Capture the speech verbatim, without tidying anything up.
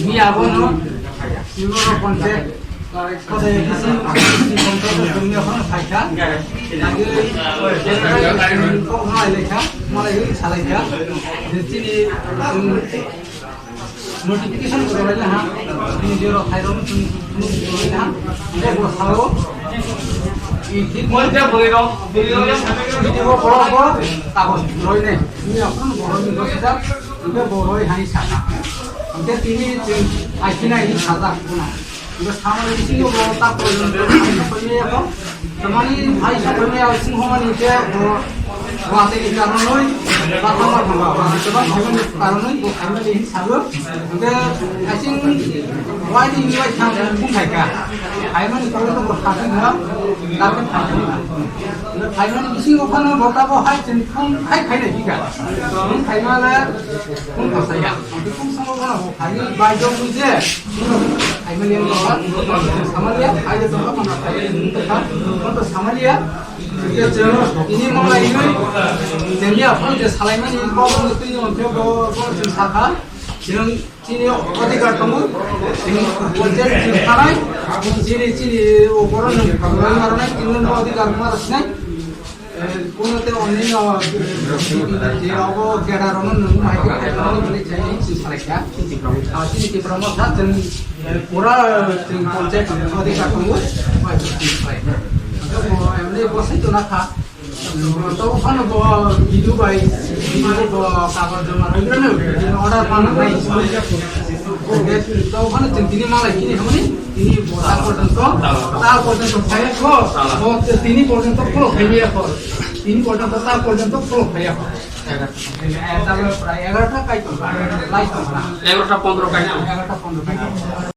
Miya bono, Silvero Ponte, kode kisi, kisi ponte to dunia kono saita. Lagi, kok ngai lekha, malai hui salaita. Di sini, um, notification ko lai ha. Di jero khai rom, um, um, lai ha. Di bo sao. Di, di, mo ja bole ro, bole ro ya. Di bo boro bo, ta bo roi ne. Ni apun boro ni dosa. Hingke bo roi hai saka. Hingke tini chwng hai khina hai sajak khuna. Hingke samani bisingo bo ta porjonto hai sakoimaya kho. Tamani hai sakoimaya bising homani hingke bo watwi ni karonoi, bathang bathang ba, watwi kwbang khaimani karonoi bo khaimani hin sago. Hingke asing waini ni bai thang bung hai ka. Khaimani karonoi bo hati ma, dapet hai khuna. Hingke khaimani bisingo phano bo ta bo hai chwng phung hai khainai hika. Phung khaimale Phone ko saya. Phone sama mana ho? Hai bai jong ni je. Hai mali yang apa? Sama dia. Hai dia sama mana? Hai dia ni tak. Phone to sama dia. Dia channel ini mau lagi ni. Jadi apa dia salai mani ko ko tu yang dia ko ko tu saka. Yang sini adhikar kamu. Ini konten sini salai. Sini sini o koran ni. Koran ni adhikar mana sini? Kono te onino je obo keda rono nung mai keda rono nung chai si salai kha. Ah, sini Tipra Motha chwng pura chwng concept modi ka tongo mai si salai. Ko emni bo sai to na kha. To phano bo bidu bai bidu bo kabar joma roi no order mana nai. To phano chwng tini malai kini hamni tini bo ta porjonto ta porjonto phai ko. Bo tini porjonto kholo phai ya ko. Tini porjonto ta porjonto kholo phai ya ko. Tabe prai egarota kai to. Lai to. Egarota pondro kai to. Egarota pondro kai to.